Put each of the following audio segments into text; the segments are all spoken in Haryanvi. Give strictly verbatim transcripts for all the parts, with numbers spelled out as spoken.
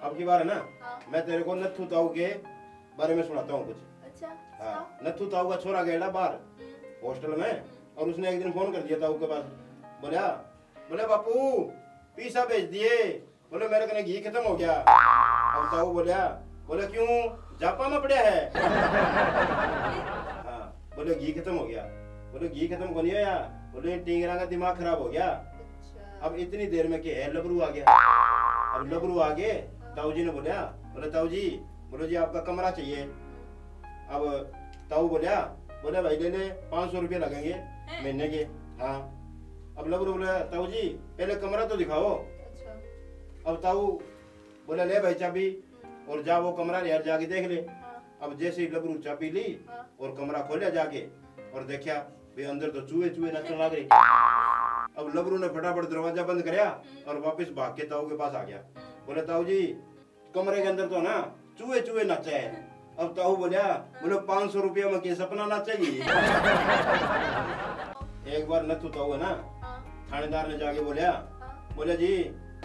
अब की बार है ना, हाँ। मैं तेरे को नथु ताऊ के बारे में सुनाता हूँ कुछ। अच्छा, हाँ, सुनाओ। नथु ताऊ का छोरा गया बाहर हम्म। हॉस्टल में, हम्म। और उसने एक दिन फोन कर दिया ताऊ के पास। बोला, बोले, "बापू, पीसा भेज दिए।" बोले, "मेरे कने घी खत्म हो गया।" अब ताऊ बोला, बोले, "क्यों, जापा में पड़ा है?" हाँ, बोले, "घी खत्म हो गया।" बोले, "घी खत्म को नहीं होया।" बोले, "टींगरा का दिमाग खराब हो गया।" अच्छा। अब इतनी देर में के है, लबरू आ गया। अब लबरू आ गए, ताऊ जी ने बोला, बोले, "ताऊ जी," बोले, "जी, आपका कमरा चाहिए।" अब ताऊ बोला, बोले, "भाई, ले ले, पाँच सौ रुपये लगेंगे हैं? महीने के।" हाँ। अब लबरू बोला, "ताऊ जी, पहले कमरा तो दिखाओ।" अच्छा। अब ताऊ बोला, "ले भाई चाबी, हम्म। और जा वो कमरा यार, जाके देख ले।" हाँ। अब जैसे ही लबरू चाबी ली हाँ। और कमरा खोलिया जाके और देखा, वे अंदर तो चूहे चूहे नाचने लग रहे। अब लबरू ने फटाफट दरवाजा बंद करया हम्म। और वापस भाग के ताऊ के पास आ गया। हम्म। बोले, "ताऊ जी, कमरे के अंदर तो ना चूहे चूहे नाचे हैं।" अब ताऊ बोला, बोले, "पाँच सौ रुपया में के सपना नाचेगी?" एक बार नथु ताऊ है ना, हाँ। थानेदार ने जाके बोला, हाँ। बोले, "जी,"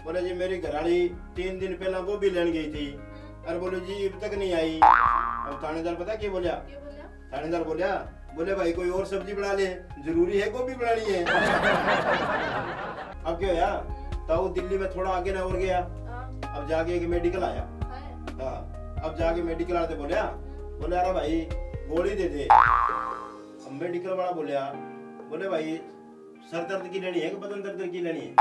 बोले, "जी, मेरी घरवाली तीन दिन पहला गोभी लेने गई थी, हम्म। और," बोले, "जी, इब तक नहीं आई।" अब थानेदार पता क्या बोला? क्या बोला? थानेदार बोला, बोले, "भाई, कोई और सब्जी बना ले, जरूरी है गोभी बनानी है?" अब क्या होया, ताऊ दिल्ली में थोड़ा आगे ना और गया। हाँ। अब जाके एक मेडिकल आया। हाँ। हाँ, अब जाके मेडिकल वाले बोला, हम्म। बोले, "अरे भाई, गोली दे दे।" अब मेडिकल वाला बोला, बोले, "भाई, सर दर्द की लेनी है कि बदन दर्द की लेनी है?"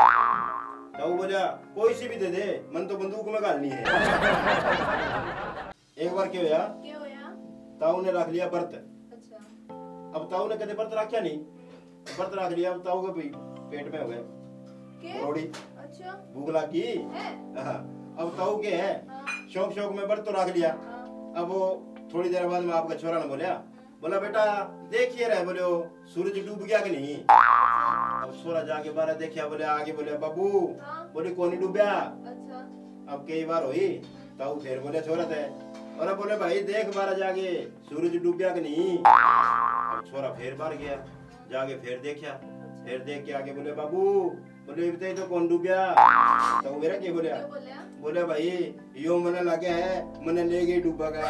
ताऊ बोला, "कोई सी भी दे दे, मन तो बंदूक में घालनी है।" एक बार क्या होया? क्या होया? ताऊ ने रख लिया व्रत। अच्छा। अब ताऊ ने कदे व्रत रखा नहीं, व्रत रख लिया। अब ताऊ के भी पेट में हो गए के? रोड़ी। अच्छा। भूख लग गई। है? हाँ। अब ताऊ के है, हाँ। शौक शौक में व्रत तो रख लिया। हाँ। अब वो थोड़ी देर बाद में आपका छोरा ने बोला, हम्म। बोला, "बेटा, देखिए रहे," बोले, "वो सूरज डूब गया कि नहीं?" अच्छा। अब छोरा जाके बाहर देखा, बोले, आगे बोले, "बाबू," हाँ। बोले, "कोनी डूबया?" अच्छा। अब कई बार हुई, ताऊ फिर बोले छोरा ते, और बोले, "भाई, देख बाहर जाके, सूरज डूबया कि नहीं?" अब छोरा फिर बाहर गया, जाके फिर देखा, फिर देख के आके बोले, "बाबू," बोले, "इब तक तो कौन डूबया?" तो मेरा क्या बोला? क्या बोला? बोले, "भाई, यो मने लगे है, मने ले गई डूबा का।"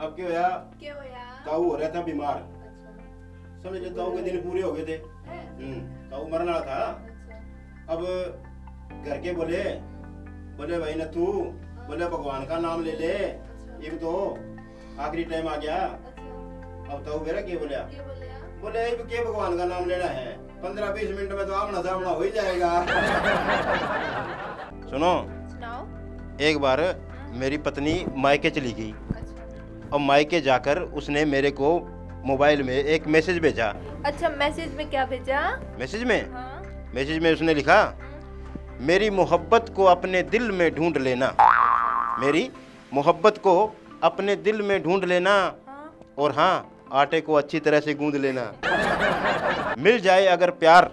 अब क्या होया? क्या होया? ताऊ हो रहा था बीमार। अच्छा। समझ ले, ताऊ के दिन पूरे हो गए थे। हैं? हम्म, ताऊ मरने वाला था। अच्छा। अब घर के बोले, बोले, "भाई नथु," हाँ। बोले, "भगवान का नाम ले ले, अच्छा। इब तो आखिरी टाइम आ गया।" अच्छा। अब ताऊ मेरा के बोला? के बोले? बोले, "इब के भगवान का नाम लेना है, पन्द्रह बीस मिनट में तो आमना सामना हो ही जाएगा।" सुनो, सुनाओ। एक बार हाँ। मेरी पत्नी मायके चली गई। अच्छा। और मायके जाकर उसने मेरे को मोबाइल में एक मैसेज भेजा। अच्छा, मैसेज में क्या भेजा? मैसेज में? हाँ। मैसेज में उसने लिखा, हम्म। "मेरी मोहब्बत को अपने दिल में ढूंढ लेना, मेरी मोहब्बत को अपने दिल में ढूंढ लेना, हाँ। और हाँ, आटे को अच्छी तरह से गूंद लेना।" मिल जाए अगर प्यार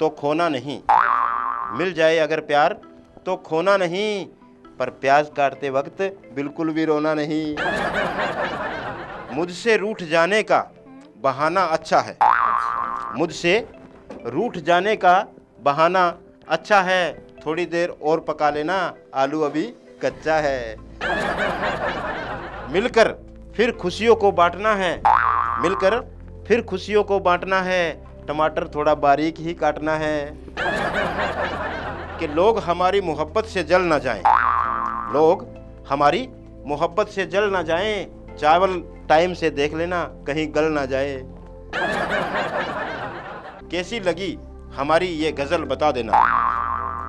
तो खोना नहीं, मिल जाए अगर प्यार तो खोना नहीं, पर प्याज काटते वक्त बिल्कुल भी रोना नहीं। मुझसे रूठ जाने का बहाना अच्छा है, मुझसे रूठ जाने का बहाना अच्छा है, थोड़ी देर और पका लेना, आलू अभी कच्चा है। मिलकर फिर खुशियों को बांटना है, मिलकर फिर खुशियों को बांटना है, टमाटर थोड़ा बारीक ही काटना है। कि लोग हमारी मोहब्बत से जल ना जाएं, लोग हमारी मोहब्बत से जल ना जाएं, चावल टाइम से देख लेना, कहीं गल ना जाए। कैसी लगी हमारी ये गजल, बता देना,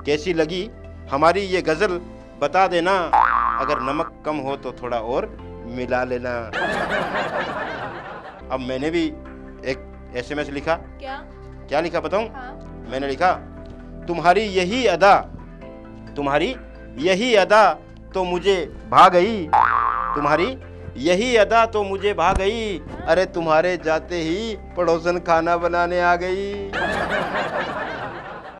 कैसी लगी हमारी ये गजल, बता देना, अगर नमक कम हो तो थोड़ा और मिला लेना। अब मैंने भी एक एसएमएस लिखा। क्या? क्या लिखा बताऊं? हाँ। मैंने लिखा, "तुम्हारी यही अदा, तुम्हारी यही अदा तो मुझे भा गई, तुम्हारी यही अदा तो मुझे भा गई, अरे तुम्हारे जाते ही पड़ोसन खाना बनाने आ गई।"